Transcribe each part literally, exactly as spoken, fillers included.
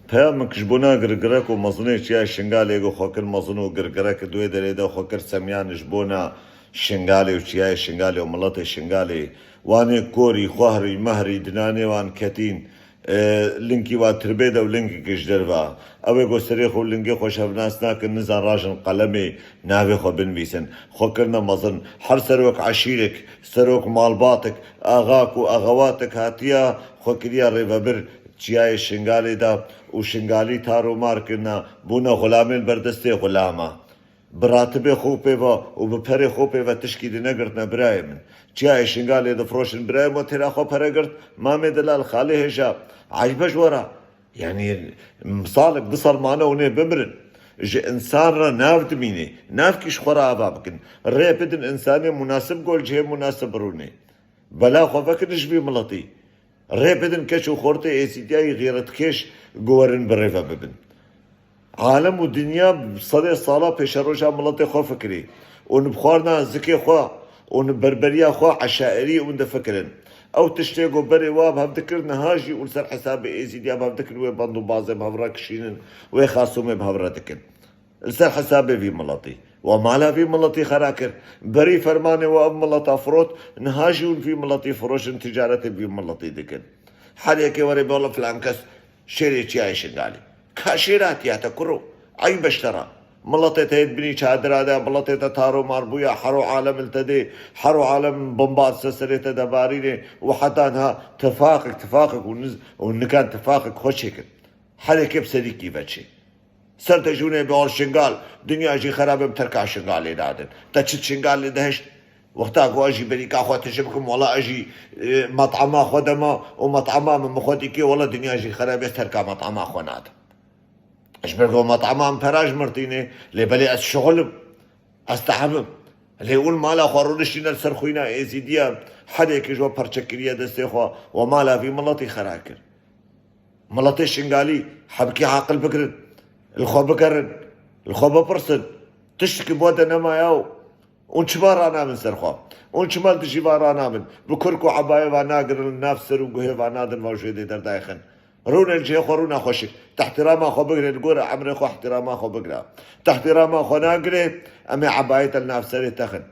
Peyamik ji bona girgirek û mezinê çiyayê Şingalê ku xwe kir mezin û girgirek di wê derê de xwe kir semyan ji bona Şingalê û çiyayê Şingalê û miletê Şingalê. Wanê korî, xwehrî, mehrî, dinanê wan ketîn, e, linkî wa tirbê de û lingekî ji derve. Ew ê ku serê xwe û lingê xwe ji hev nas nakin, nizan rajin qelemê navê xwe binivîsin. Xwe kirine mezin. Her serok eşîrek, serok malbatek, axak û axewatek hatiya xwe kiriya rêvebir çiyayê Şingalê de û Şingalî tar û mar kirine, bûne xulamê li ber destê xulama. Bi ratibê xwe pê ve û bi perê xwe pê ve tişkî dinegirtine birayê min. Çiyayê Şingalê difiroşin birayê min, têra xwe pere girt, mamê delal, xalê hêja. Eybe ji we re. Yanî, salik, du sal mane hûn ê bimirin. Ji însan re nav dimîne. Nav kî ji xwe re ava bikin. Rê bidin însanê munasib ku li cihê munasib birûne. Bela xwe vekin ji vî miletî. Rê bidin keç û xortê êzîdiyayî xîretkêş ku werin bi rê ve bibin. Alem û dinya sedê sala pêşeroja miletê xwe fikirî û ni bi xwarina zikê xwe û ni berberiya xwe eşairî hûn difikirin. Ew tiştê ku berê wa bi hev dikir, niha jî û li ser hesabê êzîdiya bi hev dikin, wê bend û bazê bi hev re kişînin, wê xasûmê bi hev re dikin. Li ser hesabê vî miletî. Wa mala vî miletî xera kir. Berî fermanê wa ev mileta firot, niha jî hûn vî miletî firoşin, ticaretê vî miletî dikin. Her yekê were bê wele filan kes şêrê çiyayê Şingalê. Ka şêr hatiye te kuro? Eybe ji te re. Miletê te yê di binî çadira de, miletê te tar û mar bûye, her û alem li te dê, her û alem bombaz ser serê te debarîne û heta niha tifaqek, tifaqek û niz-, û nikan tifaqek xwe çêkin. Her yekê bi serîkî ve çê. Ser te jûnê bi al Şingal, dinya jî xerab e, bi terka Şingalê nadin. Te çi Şingalê dihişt? Wexta ku ez jî berîka xwe tije bikim, wela ez jî, e, met'ama xwe dema û met'ama min bi xwe dîkê, wela dinya jî xerab e, terka met'ama xwe nadim. Ji ber ku met'ama min pera ji min re tîne, lê belê ez şixulim, ez tehibim. Lê ûn mala xwe rûniştîne li ser xwîna êzîdiya, her yekê ji we perçe kiriye destê xwe, we mala vî miletî xera kir. Miletê Şingalî, hebkê aqil bigirin, li xwe bigerin, li xwe bipirsin. Tiştekî bo de nemaye û, û çima ranabin ser xwe? Û çima li dijî van ranabin? Bi kurk û ebayê van nagirin, li nav ser û guhê van nadin, van ji wê dê derdayê xin. Rûne li cihê xwe, rûna xweşik. Te ihtirama xwe bigire, li gorî emrê xwe ihtirama xwe bigire. Te ihtirama xwe nagire, em ê ebayê te li nav serê te xin.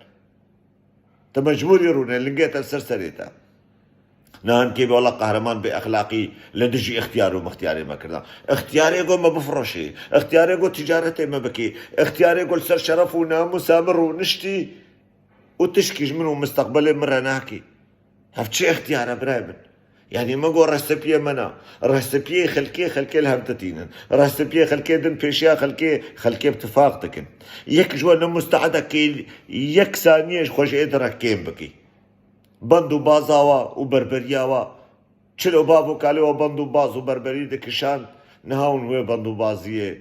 Te mecbûrî rûne, lingê te li ser serê te. Niha hinkê bê wela qehreman bê exlaqî li dijî ixtiyar û mixtiyarê me kirdan. Ixtiyarê ku me bifiroşê, ixtiyarê ku ticaretê me bikê, ixtiyarê ku li ser şeref û namûsa min rûniştî û tişkî ji min û misteqbelê min re nakê. Ev çi ixtiyar e birayê min? Yanî me got rehsepiyê me na. Rehsepiyê xelkê, xelkê li hev ditînin. Rehsepiyê xelkê din pêşiya xelkê, xelkê bi tifaq dikin. Yek ji we ne muste'ed e kê yek saniyê ji xwe ji ê dire kêm bikî. Bend û baza wa û berberiya wa. Çilo bav û kalê wa bend û baz û berberî dikişand, niha hûn wê bend û baziyê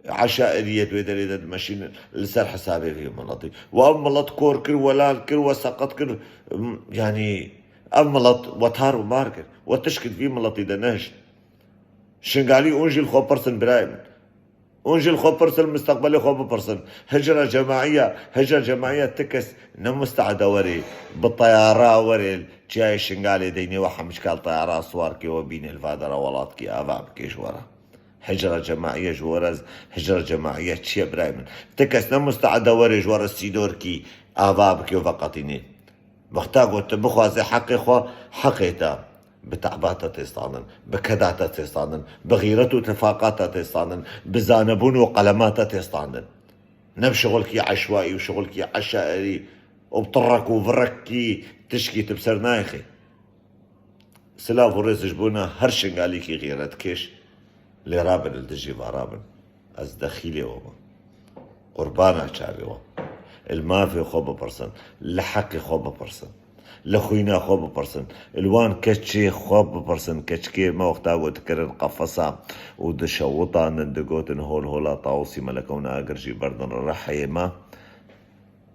eşairiyê di wê derê de dimeşînin li ser hesabê vî miletî. We ev milet kor kir, we lal kir, we seqet kir, m-, yanî ev milet we tar û mar kir. We tişkî di vî miletî de nehişt. Şingalî hûn jî li xwe pirsin birayê min. Hûn jî li xwe pirsin, misteqbelê xwe bipirsin. Hicra cemaiya, hicra cemaiya ti kes ne muste'ede werê, bi teyara werê, çiyayê Şingalê deynê we hemşkal teyara siwar kê we bînê li va dera welatkî ava bikê ji we re. Hicra cemaiye ji we re, hicra cemaiye çi ye birayê min? Ti kes ne muste'ede werê ji we re sînorkî ava bikê û veqetînê. Wexta ku tu bixwazê heqê xwe, heqê te bi te'ba te tê standin, bi keda te tê standin, bi xîret û tifaqa te tê standin, bi zanebûn û qelema te tê standin. Ne bi şixulkî eşwaî û şixulkî eşairî û bi tirek û virekî tişkî tu bi ser nayêxî. Silav û rêz ji bona her Şingalîkî xîretkêş, lê rabin li dijî va rabin. Ez dexîlê we me. Qurbana çavê we. Li mafê xwe bipirsin. Li heqê xwe bipirsin. Li xwîna xwe bipirsin. Li wan keçê xwe bipirsin. Keçikê me wexta ku dikirin qefesa û dişewitandin, digotin hol hola Tawusî Melek, ew nagir jî berdin rihê me.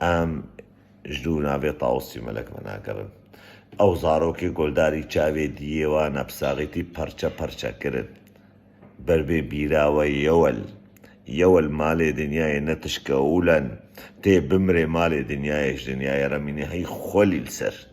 Em ji dû navê Tawusî Melek venagirin. Ew zarokê goldarî çavê diyê wan e bi saxîtî perçe perçe kirin. Ber bê bîra we yewel. Yewel malê dinyayê ne tişke ûlen. Tê bimrê malê dinyayê ji dinyayê re mînê hey xwelî li ser.